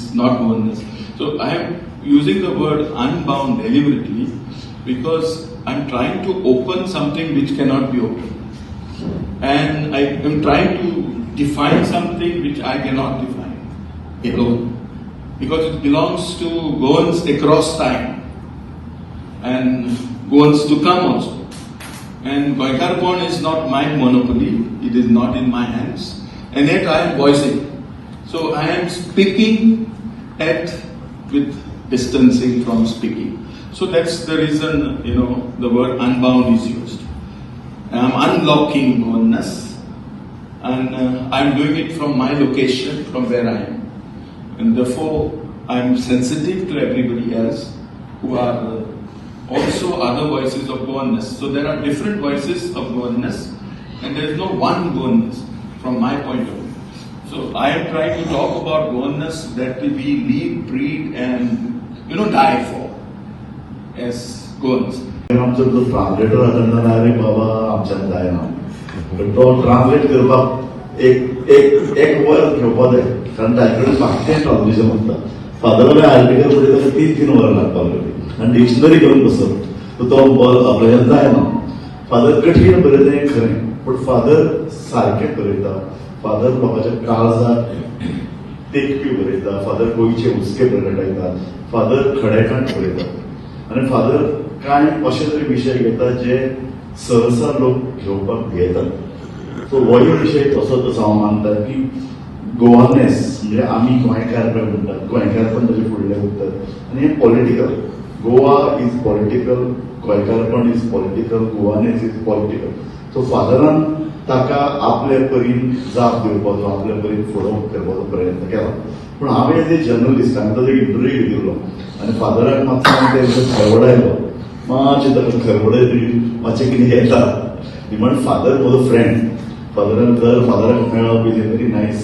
is not Goanness. So I am using the word unbound deliberately because I am trying to open something which cannot be opened. And I am trying to define something which I cannot define alone. Because it belongs to Goans across time and Goans to come also. And Goenkarponn is not my monopoly, it is not in my hands, and yet I am voicing. So I am speaking at with distancing from speaking. So that's the reason the word unbound is used. I am unlocking Goanness, and I am doing it from my location, from where I am. And therefore, I am sensitive to everybody else who are also other voices of Goanness. So there are different voices of Goanness, and there is no one Goanness from my point of view. So I am trying to talk about Goanness that we live, breathe, and die for as Goans. आमचो जो translator आसा तेन्ना, अरे बाबा, आमच्यान जायना. पण तो ट्रान्सलेट करपाक एक एक एक वर घेवपा जाय, कारण ताजे कडेन बाकीचें ट्रान्सलेशन आसता. फादराले आर्टिकल पळयता ताका 3-3 वरां लागपाक लागली आनी डिक्शनरी घेवन बसप, तो आपल्याच्यान जायना. फादर कठीण बरयता हें खरें, पूण फादर सारकें बरयता. फादर लोकांच्या काळजाक तेकपी बरयता. फादर गोंयचे हुस्के प्रगटायता. फादर खडेगांठ बरयता आनी फादर कांय अशे तरी विशय घेता जे सहसा लोक घेवपाक भियेतात. सो होय विशय तसोच आसा. हांव मानता की गोवानेस म्हणजे आमी गोंयकार पळय म्हणटात, गोंयकारपण ताजे फुडलें उरतात आनी हें पॉलिटिकल. गोवा is political, गोंयकारपण is political, Goanness is political. So फादरान ताका आपले परीन जाप दिवपाचो, आपले परीन फुडो करपाचो प्रयत्न केला. पूण हांव एज ए जर्नलिस्ट, हांवें ताजो इंटरव्यू घेतिल्लो आनी फादराक मातसो हांवें तेंचो खरवडायलो. मातशें ताका खरवडय मातशें कितें येता म्हण. फादर म्हजो फ्रेंड. फादरान दर फादराक मेळप is a very nice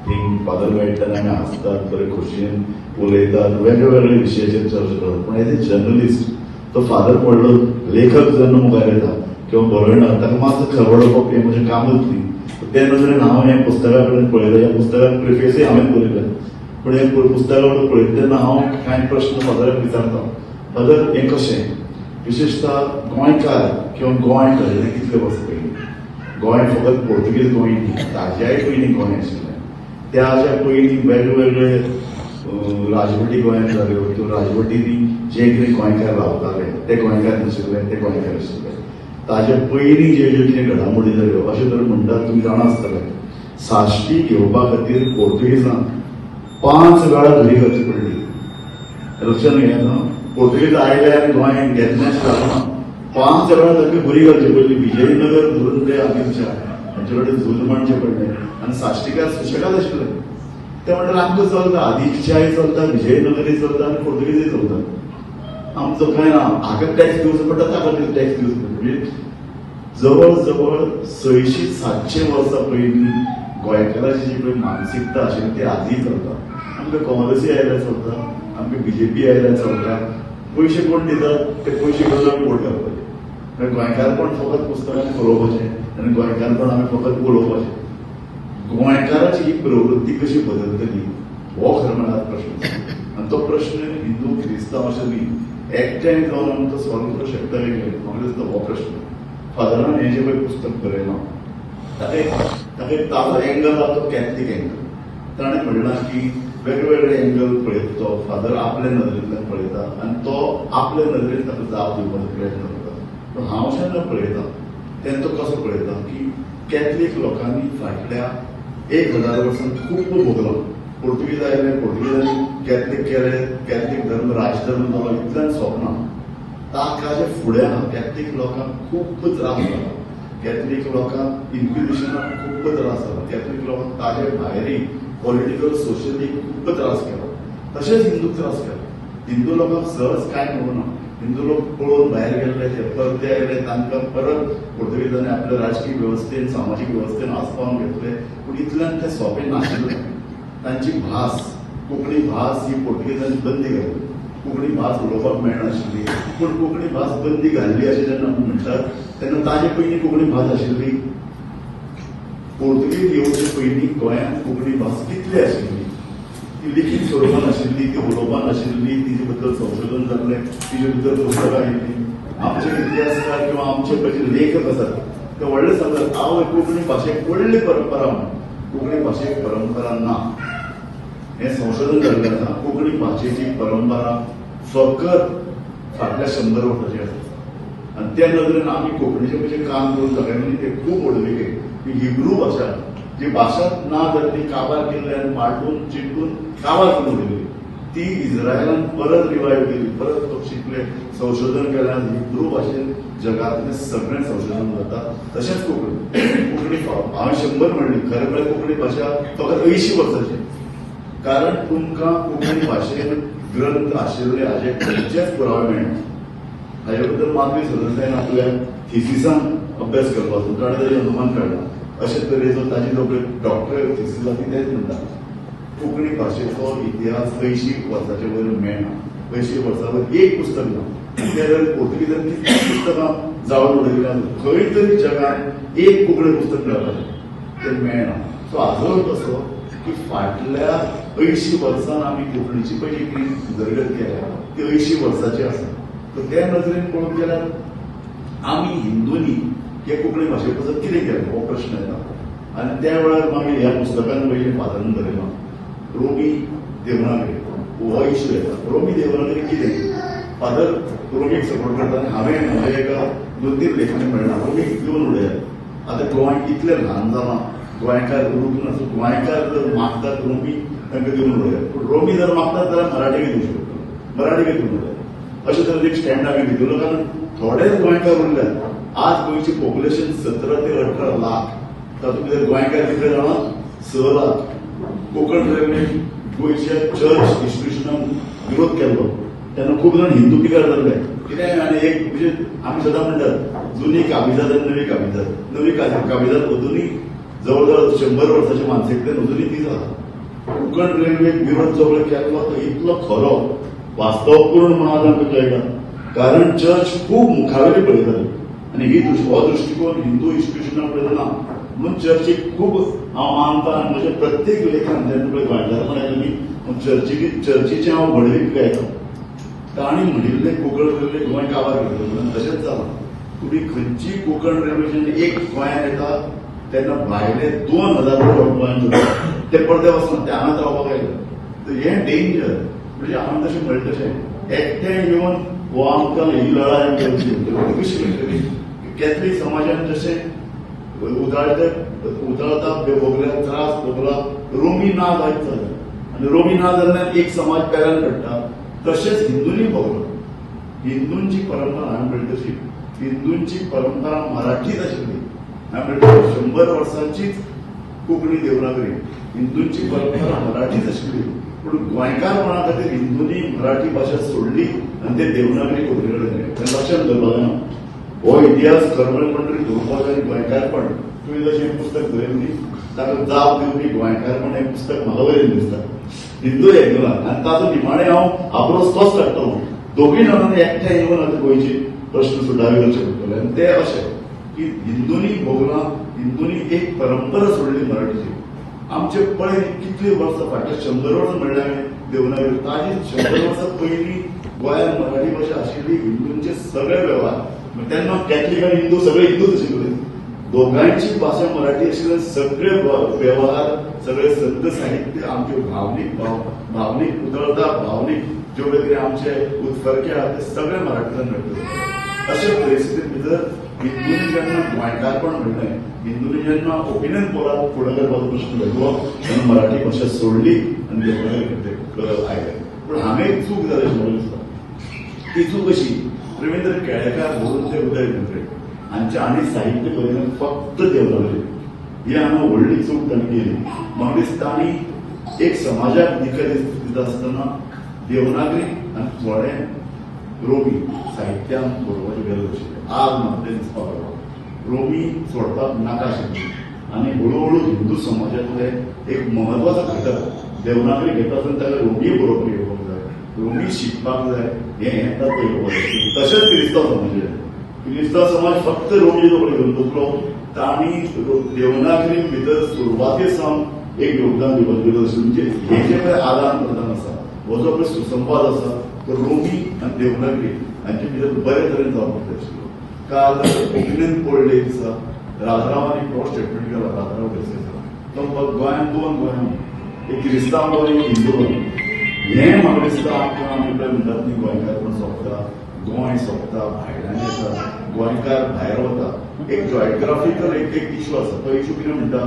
thing. Father मेळटा, आमी हांसतात, बरे खोशयेन उलयतात, वेगळे वेगळे विशयाचेर चर्चा करतात. पूण एज ए जर्नलिस्ट, तो फादर म्हणलो लेखक जेन्ना मुखार येता किंवा बरयणार, ताका मातसो खरवडोवप हें म्हजें कामूच न्ही. ते नदरेन हांव हें पुस्तका कडेन पळयता. ह्या पुस्तकाक प्रिफेसूय हांवें बरयलें, पूण हें पुस्तका कडेन पळयता तेन्ना हांव कांय प्रश्न फादराक विचारता. फादर, हें कशें, विशेशतः गोंयकार किंवा गोंय घडलें कितले वर्सां पयलीं? गोंय फकत पोर्तुगीज गोंय न्ही, ताज्याय पयलीं गोंय आशिल्लें. त्याच्या पयलीं वेगळे वेगळे राजवटी गोंयांत जाल्यो. त्यो राजवटींनी जे कितें गोंयकार रावताले ते गोंयकार नाशिल्ले, ते गोंयकार आशिल्ले. ताजे पयलीं जे ज्यो कितें घडामोडी जाल्यो, अशें तरेन म्हणटात, तुमी जाणा आसतले, साश्टी घेवपा खातीर पोर्तुगीजांक 5 वेळा घुरी घालची पडली. लक्षात घेया न्हू, पोर्तुगीज आयले आनी गोंय घेतलें अशें जालें ना. 5 वेळा ताका घुरी घालची पडली. विजयनगर धरून ते आदिलशा हांचे कडेन झूज मांडचें पडलें आनी साश्टीकार सुशेगाद आशिल्ले. ते म्हणटाले, आमकां चलता, आदिलशाही चलता, विजयनगरी चलता आनी पोर्तुगीजय चलता, आमचो कांय ना. हाका टॅक्स दिवचो पडटा, ताका टॅक्स दिवचो पडटा. म्हणजे जवळ जवळ 600-700 वर्सां पयलीं गोंयकाराची जी पळय मानसिकता आशिल्ली ती आजूय चलता. आमकां काँग्रेसूय आयल्यार चलता, आमकां बीजेपी आयल्यार चलता. पयशे कोण दितात ते पयशे घेवन आमी वोट घालपाचे. कारण गोंयकारपण फकत पुस्तकांनी बरोवपाचें आनी गोंयकारपण आमी फकत उलोवपाचें. गोंयकाराची ही प्रवृत्ती कशी बदलतली हो खरें म्हळ्यार प्रश्न आसा. आनी तो प्रश्न हिंदू क्रिस्तांव अशें न्ही, एकठांय जावन आमी तो सॉल्व करूंक शकता काय कितें, म्हाका दिसता हो प्रश्न. फादरान हें जें पळय पुस्तक बरयलां, ताका एक ताजो एंगल आहा, तो कॅथलीक एंगल. ताणें म्हणलां की वेगळे वेगळे एंगल पळयता तो फादर, आपल्या नदरेंतल्यान पळयता आनी तो आपल्या नदरेन ताका जाप दिवपाचो प्रयत्न करता. पूण हांव जेन्ना पळयता तेन्ना तो कसो पळयता की कॅथलीक लोकांनी फाटल्या 1000 वर्सां खूब भोगलां. पोर्तुगीज आयले, पोर्तुगीजांनी कॅथलीक केले, कॅथलीक धर्म राजधर्म जालो, इतल्यान सोंपना. ताका फुडें आहा, कॅथलीक लोकांक खूब त्रास जाला. कॅथलीक लोकांक इन्क्विजिशनाक खूब त्रास जाला. कॅथलीक लोकांक ताजे भायरय पॉलिटिकल, सोशली खूब त्रास केला. तशेंच हिंदूक त्रास केला. हिंदू लोकांक सहज कांय मेळूना. हिंदू लोक पळोवन भायर गेल्ले, ते परते आयले, तांकां परत पोर्तुगीजांनी आपल्या राजकीय वेवस्थेन, सामाजीक वेवस्थेन आसपावन घेतले. पूण इतल्यान ते सोंपें नाशिल्लें. तांची भास, कोंकणी भास ही पोर्तुगीजांनी बंदी घाली. कोंकणी भास उलोवपाक मेळनाशिल्ली. पूण कोंकणी भास बंदी घाल्ली अशें जेन्ना आमी म्हणटात तेन्ना ताजे पयलीं कोंकणी भास आशिल्ली? पोर्तुगीज येवचे पयलीं गोंयांत कोंकणी भास कितली आशिल्ली? ती लिखीत स्वरुपान आशिल्ली, ती उलोवपान आशिल्ली, तिजे बद्दल संशोधन जाल्लें, तिजे भितर पुस्तकां येयल्लीं. आमचे इतिहासकार किंवा आमचे पळय लेखक आसात ते व्हडले सांगतात, हांव कोंकणी भाशेक व्हडली परंपरा म्हूण. कोंकणी भाशेक परंपरा ना हें संशोधन जाल्लें आसा. कोंकणी भाशेची परंपरा फकत फाटल्या 100 वर्साची आसा आनी त्या नदरेन आमी कोंकणीचें पयशे काम करून दाखयलें. ते खूब व्हडवीक की हिब्रू भाशा जी भाशा ना जाल्ली, काबार केल्ली आनी मांडून चिंटून काबार करून उडयली, ती इस्रायलान परत रिवायव केली, परत लोक शिकले, संशोधन केलें आनी हिब्रू भाशेन जगांतलें सगळें संशोधन जाता. तशेंच कोंकणी, कोंकणी हांवें 100 म्हणली, खरें म्हळ्यार कोंकणी भाशा फकत 80 वर्साची, कारण तुमकां कोंकणी भाशेन ग्रंथ आशिल्ले हाजे खंयचेच पुरावे मेळना. हाजे बद्दल माधवी सरदेसायान आपल्या थिसिसान अभ्यास करपाचो ताणें ताजें अनुमान काडलां. अशे तरेचो ताजी जो पळय डॉक्टरेट थिसीस आसा ती तेच म्हणटा, कोंकणी भाशेचो इतिहास 80 वर्साचे वयर मेळना. 80 वर्सां वयर एक पुस्तक ना. त्या जाल्यार पोर्तुगीजान कितलीं पुस्तकां जाळून उडयलीं, खंय तरी जगान एक कोंकणी पुस्तक मेळपाचें तें मेळना. सो हाजो अर्थ असो की फाटल्या 80 वर्सान आमी कोंकणीची पळय जी कितें उदरगत केल्या ती 80 वर्साची आसा. तर त्या नदरेन पळोवंक गेल्यार आमी हिंदूंनी हे कोंकणी भाशे पासत कितें केलें हो प्रश्न येता. आनी त्या वेळार मागीर ह्या पुस्तकान पयलीं फादरान बरयलां रोमी देवनागरी हो इश्यू येता. रोमी देवनागरी कितें, फादर रोमीक सपोर्ट करता आनी हांवें म्हज्या एका 2-3 लेखांनी म्हणलां रोमीक दिवन उडयात. आतां गोंय इतलें ल्हान जालां, गोंयकार उरूंक ना, सो गोंयकार जर मागतात रोमी तांकां दिवन उडयात, पूण रोमी जर मागतात जाल्यार मराठीक दिवं शकता, मराठीक दिवन उडयात. अशें तरेन एक स्टँड आमी घेतलो, कारण थोडेच गोंयकार उरल्यात. आज गोंयची पॉप्युलेशन 17 ते 18 लाख, तातूंत भितर गोंयकार कितले जाणां, 6 लाख. कोंकण रेल्वे गोंयच्या चर्च इन्स्टिट्युशनाक विरोध केल्लो तेन्ना खूब जाण हिंदू पिकार जाल्ले कितें. आनी एक म्हणजे आमी सदां म्हणटात जुनी काबिजाद आनी नवी काबिजाद, नवी काबिजाद अजुनूय जवळ जवळ 100 वर्साचे मानसिकतेन अजुनूय तीच आसा. कोंकण रेल्वेक विरोध जो पळय केल्लो तो इतलो खरो वास्तवपूर्ण म्हणून आज आमकां कळटा, कारण चर्च खूब मुखावेली पळयताली आनी ही हो दृश्टिकोन हिंदू इन्स्टिट्युशना पळयतना म्हणून चर्चीक खूब हांव मानता. आनी म्हज्या प्रत्येक लेखान जेन्ना पळय गोंयकारपण आयलें न्ही, चर्चीचें हांव व्हडवीक गायता. तांणी म्हणिल्लें कोंकण रेल्वे गोंय काबार करतलो म्हणून तशेंच जालां. तुमी खंयची कोंकण रेल्वे जेन्ना एक गोंयांत येता तेन्ना भायले 2000 लोक गोंयांत जाता, ते परते वचना, ते हांगाच रावपाक आयले. तर हें डेंजर म्हणजे हांवें तशें म्हणलें तशें एकटें येवन हो आमकां ही लढाय करची कशी मेळटली. कॅथलीक समाजान जशें उतळते उतळता भोगल्या, त्रास भोगला, रोमी ना जायत जालें आनी रोमी ना जाल्ल्यान एक समाज पेरान पडटा. तशेंच हिंदूंनी भोगलां. हिंदूंची परंपरा हांवें म्हणली तशी हिंदूंची परंपरा मराठीच आशिल्ली. हांवें म्हणलें 100 वर्सांचीच कोंकणी देवनागरी, हिंदूंची परंपरा मराठीच आशिल्ली, पूण गोंयकारपणा खातीर हिंदूंनी मराठी भाशा सोडली आनी ते देवनागरी कोंकणी कडेन गेले. तें लक्षात दवरपाक जायना. हो इतिहास खरें म्हणल्यार कोण तरी दवरपाक जाय. गोंयकारपण तुवें जशें हें पुस्तक बरयलें न्ही, ताका जाप दिवपी गोंयकारपण हें पुस्तक म्हाका बरें दिसता. हिंदू एकला आनी ताचो निमाणें हांव आपरोस तोच काडटलो. दोगूय जाणांनी एकठांय येवन आतां गोंयचे प्रश्न सुटावे करचे पडटले. आनी ते अशे की हिंदूंनी भोगलां, हिंदूंनी एक परंपरा सोडली मराठीची. आमचे पळय कितली वर्सां, फाटल्या 100 वर्सां म्हणल्यार हांवें देवनागरी, ताजी 100 वर्सां पयलीं गोंयांत मराठी भाशा आशिल्ली. हिंदूंचे सगळे वेव्हार तेन्ना कॅथलीक आनी हिंदू सगळे हिंदूच आशिल्ले, दोगांयची भाशा मराठी आशिल्ल्यान सगळे वेव्हार, सगळे संत साहित्य, आमच्यो भावनीक भावनीक उतळता, भावनीक ज्यो कितें आमचे उत्फर्के आहात ते सगळे मराठींतल्यान मेळटले. अशे परिस्थितीत भितर हिंदूंनी जेन्ना गोंयकारपण म्हणलें, हिंदूंनी जेन्ना ओपिनियन पोलाक फुडें करपाचो प्रश्न घेतलो तेन्ना मराठी भाशा सोडली आनी देवनागरी आयले. पूण हांगा एक चूक जाली अशें म्हाका दिसता. ती चूक अशी, रवींद्र केळेकार म्हणून ते उदय भेंब्रे हांचे आनी साहित्य बरयलें फक्त देवनागरी. ही हांगा व्हडली चूक तांणी केली. म्हाका दिसता तांणी एक समाजाक दिका दिता आसतना देवनागरी आनी थोडें रोमी साहित्यान बरोवपाची गरज आशिल्ली. आज म्हाका तें दिसपाक लागलां रोमी सोडपाक नाका आशिल्ली आनी हळू हळू हिंदू समाजांतले एक म्हत्वाचो घटक देवनागरी घेता आसतना ताका रोमीय बरोवपाक येवपाक जाय, रोमी शिकपाक जाय, हें ताका येवपाक जाय. तशेंच क्रिस्तांव समाज, क्रिस्तांव समाज फक्त रोमी कडेन घेवन बसलो, तांणी देवनागरी भितर सुरवाते सावन एक योगदान दिवपाची गरज आशिल्ली. म्हणजे हे जे पळय आदान प्रदान आसा, हो जो पळय सुसंवाद आसा, तो रोमी आनी देवनागरी हांचे भितर बरे तरेन जावपाक जाय आशिल्लो. काल ओपिनियन पोल डे दिसा राजारावान एक व्हड स्टेटमेंट केला. राजाराव देसाय तो म्हणपाक, गोंयांत दोन गोंयां, एक क्रिस्तांव गोंय, एक हिंदू गोंय. हें म्हाका दिसता, आमकां आमी पळय म्हणटात न्ही, गोंयकारपण सोंपता, गोंय सोंपता, भायल्यान येता, गोंयकार भायर वता. एक जॉग्राफिकल एक इशू आसा. तो इशू कितें म्हणटा,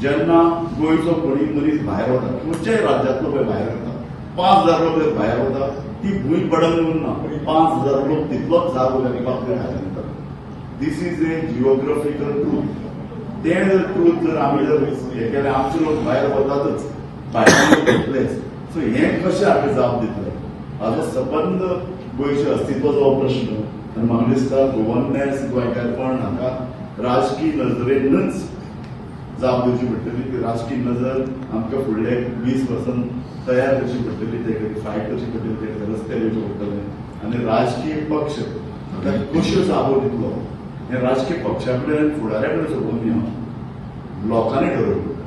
जेन्ना गोंयचो कोणी मनीस भायर वता, खंयच्याय राज्यांतलो पळय भायर वता, 5,000 लोक जर भायर वता, ती भूंय पडंग उरना. 5,000 लोक तितलोच जागो करपाक ते भायर वतात. This is a geographical truth. तें जर ट्रूथ जर आमी जर हे केलें, आमचे लोक भायर वतातच, भायले लोक येतलेच. सो हें कशें आमी जाप दितले? हाजो संबंद गोंयच्या अस्तित्वाचो हो प्रश्न. आनी म्हाका दिसता, गोवननेस, गोंयकारपण हांगा राजकीय नजरेनच जाप दिवची पडटली. ती राजकीय नजर आमकां फुडले 20 वर्सां तयार करची पडटली, ते खातीर फायट करची पडटली, ते खातीर रस्ते येवचे पडटले. आनी राजकीय पक्ष ताका कश्यो जापो दितलो हें राजकीय पक्षा कडेन आनी फुडाऱ्या कडेन सोडून न्ही हांव, लोकांनी ठरोवचें.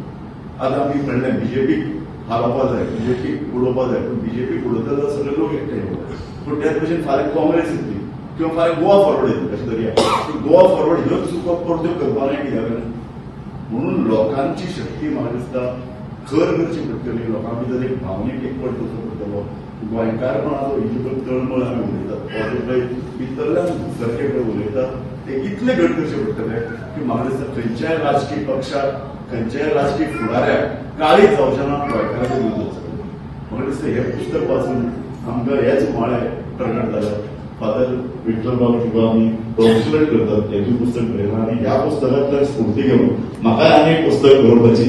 आतां आमी म्हणलें, बीजेपीक हारोवपा जाय, बीजेपीक उडोवपा जाय, पूण बीजेपीक उडयता जाल्यार सगळे लोक एकठांय येवपाक. पूण त्याच भशेन फाल्यां काँग्रेस येतली किंवा फाल्यां गोवा फॉरवर्ड येतली अशें धरया. पूण गोवा फॉरवर्ड ह्यो चुको परत्यो करपा जाय कित्याक? म्हणून लोकांची शक्ती म्हाका दिसता खर करची पडटली. लोकां भितर एक भावनीक एकवट करचो पडटलो. गोंयकारपणाचो ही जी पळय तळमळ आमी उलयतात, हो जे पळय भितरल्यान सारके पळय उलयतात, ते इतले घट करचे पडटले की म्हाका दिसता खंयच्याय राजकीय पक्षाक, खंयच्याय राजकीय फुडाऱ्याक काळीज जावचें ना गोंयकाराचे विरुद्ध वचपाक. म्हाका दिसता, हें पुस्तक वाचून आमकां हेच उमाळे प्रकट जाले. फादर विठ्ठल बाब तुका आमी कॉंग्रेच्युलेट करतात. हें पुस्तक बरयलां आनी ह्या पुस्तकांतल्यान स्फूर्ती घेवन म्हाकाय आनी एक पुस्तक बरोवपाची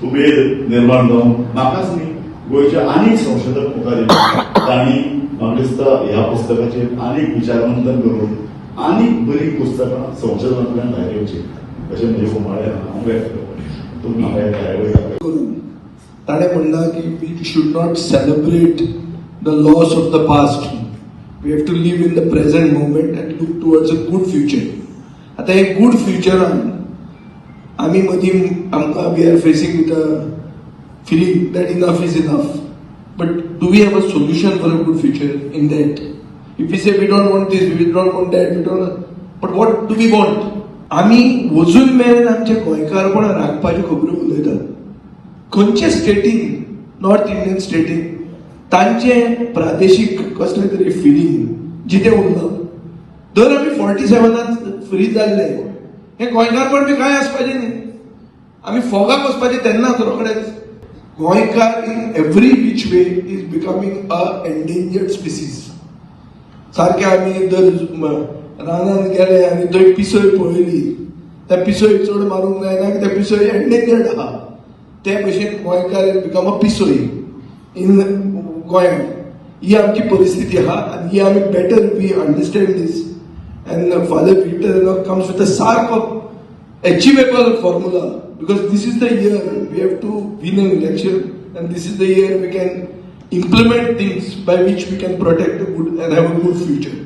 उमेद निर्माण जावन, म्हाकाच न्ही, गोंयचे आनीक संशोधक मुखार येयले, तांणी म्हाका दिसता ह्या पुस्तकाचेर आनीक विचारमंथन करून आनीक बरीं पुस्तकां संशोधनांतल्यान भायर येवची अशें म्हजे उमाळे हांव व्यक्त करता. तूं म्हाका ह्या कार्यावळीक आपयला. करून ताणें म्हणलां की we should not celebrate the loss of the past, we have to live in the present moment and look towards a good future. आतां हे गूड फ्युचरान आमी मदीं आमकां we are facing with a feeling that enough is enough. But do we have a solution for a good future in that? If we say we don't want this, we don't want that, we don't, but what do we want? आमी अजून मेरेन आमचे गोंयकारपण राखपाच्यो खबरो उलयतात. खंयचे स्टेटीन, north Indian स्टेटीन तांचे प्रादेशीक कसले तरी फिलींग जितें उरना? दर आमी 47नात फ्री जाल्ले, हें गोंयकारपण बी कांय आसपाचें न्ही. आमी फोगाक वचपाचें तेन्नाच रोखडेच. गोंयकार in every which way is becoming a endangered species. सारके आमी जर रानान गेले आनी थंय पिसय पळयली, त्या पिसय चड मारूंक जायना की त्या पिसय एंडेंजर्ड आहा. ते भशेन गोंयकार is become a पिसोय इन गोंयांत. ही आमची परिस्थिती आहा आनी ही आमी better we understand this, and Father Victor comes with a सारको achievable formula, because this is the year we have to win an election and this is the year we can implement things by which we can protect the good and have a good future.